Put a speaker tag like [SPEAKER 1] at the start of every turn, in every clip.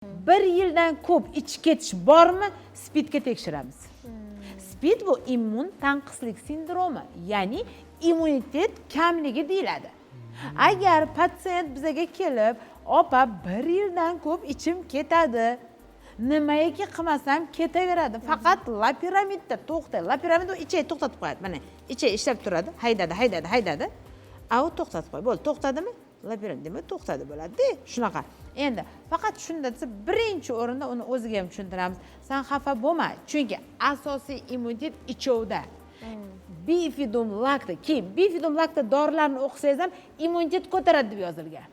[SPEAKER 1] Bir yildan ko'p ichib ketish bormi, СПИДga tekshiramiz. СПИД bu immun tanqislik sindromi, ya'ni immunitet kamligi deyiladi. Agar patsient bizaga kelib: "Opa, bir yildan ko'p ichim ketadi, nimaiki qilmasam ketaveradi, faqat lopiramidda to'xtay." Lopiramid u ichak to'xtatib qo'yadi. Mana, ichak ishlab turadi, haydadi, haydadi, haydadi, a u to'xtatib qo'yadi. Bo'ldi, to'xtadimi lopiramid, demak, to'xtadi, bo'ladida shunaqa. Endi faqat shunda desa, birinchi o'rinda uni o'ziga ham tushuntiramiz: san xafa bo'lma, chunki asosiy immunitet ichovda. Bifidum lakta, keyin bifidum lakta dorilarni o'qisangiz ham, immunitet ko'taradi deb yozilgan.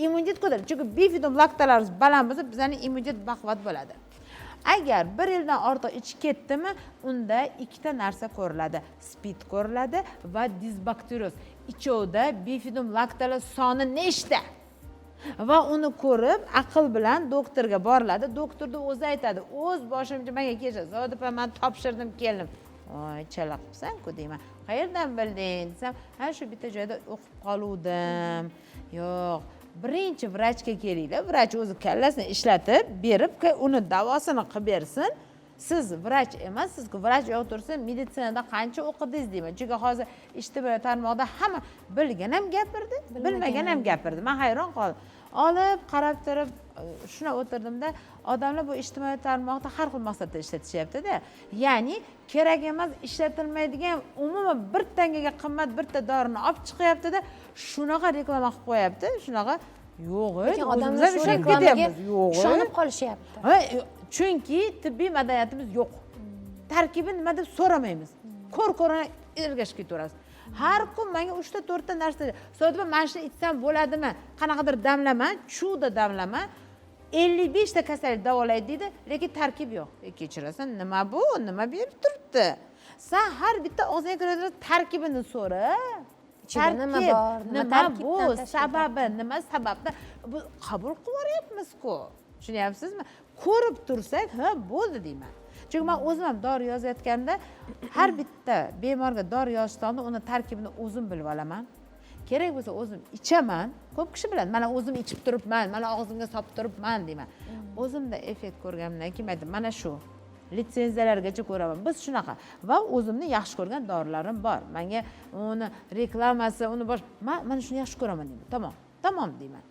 [SPEAKER 1] Immunitet ko'taradi, chunki bifidum laktalarimiz baland bo'lsa, bizani immunitet baquvvat bo'ladi. Agar bir yildan ortiq ichib ketdimi, unda ikkita narsa ko'riladi: СПИД ko'riladi va disbakterioz. Ichovda bifidum laktalar soni nechta va uni ko'rib, aql bilan doktorga boriladi. Doktorni o'zi aytadi. O'z boshimcha manga kelishadi: "Zoda opa, man topshirdim, keldim." "Voy, chala qilibsan-ku", deyman. "Qayerdan bilding?" desam, "Ha, shu bitta joyda o'qib qoluvdim." Yo'q, birinchi vrachga kelinglar, vrach o'zi kallasini ishlatib berib, uni davosini qilib bersin. Siz vrach emassizku, vrach yo'q tursin, meditsinada qancha o'qidingiz, deyman. Chunki hozir ijtimoiy tarmoqda hamma bilgan ham gapirdi, bilmagan ham gapirdi. Man hayron qoldim, olib qarab turib shuna o'tirdimda. Odamlar bu ijtimoiy tarmoqda har xil maqsadda ishlatishyaptida, ya'ni kerak emas, ishlatilmaydigan, umuman bir tangaga qimmat bitta dorini olib chiqyaptida, shunaqa reklama qilib qo'yapti, shunaqa. Yo'q,
[SPEAKER 2] Lekin
[SPEAKER 1] o'zimiz
[SPEAKER 2] odamlar
[SPEAKER 1] ham
[SPEAKER 2] shu
[SPEAKER 1] ishonib
[SPEAKER 2] reklamaga
[SPEAKER 1] ketyapmiz. Yo'q,
[SPEAKER 2] ishonib qolishyapti.
[SPEAKER 1] Ha, chunki tibbiy madaniyatimiz yo'q. Tarkibi nima deb so'ramaymiz, ko'r ko'rona ergashib ketaverasiz. Har kun manga uchta, to'rtta narsa: "So'radi, mana shuni ichsam bo'ladimi, qanaqadir damlama, чудо damlama, 55 ta kasallik davolaydi", deydi, lekin tarkib yo'q. Kechirasan, nima bu, nima berib turibdi? San har bitta og'zingga kiradigan tarkibini so'ra.
[SPEAKER 2] Ichida nima
[SPEAKER 1] Tarkib,
[SPEAKER 2] bor, nima
[SPEAKER 1] nima bu,
[SPEAKER 2] tarkibdan tashkil
[SPEAKER 1] sababi nima, sababdan bu qabul qilib yuboryapmiz-ku, tushunyapsizmi? Ko'rib tursak, ha, bo'ldi deyman. Chunki man o'zim ham dori yozayotganda, har bitta bemorga dori yozishdan oldin uni tarkibini o'zim bilib olaman. Kerak bo'lsa, o'zim ichaman. Ko'p kishi biladi, mana, o'zim ichib turibman, mana, og'zimga solib turibman deyman. O'zimda effekt ko'rganimdan keyin aytaman, mana shu litsenziyalargacha ko'raman. Biz shunaqa va o'zimni yaxshi ko'rgan dorilarim bor. Manga uni reklamasi, uni bosh, man mana shuni yaxshi ko'raman deyman, tamom, tamom deyman.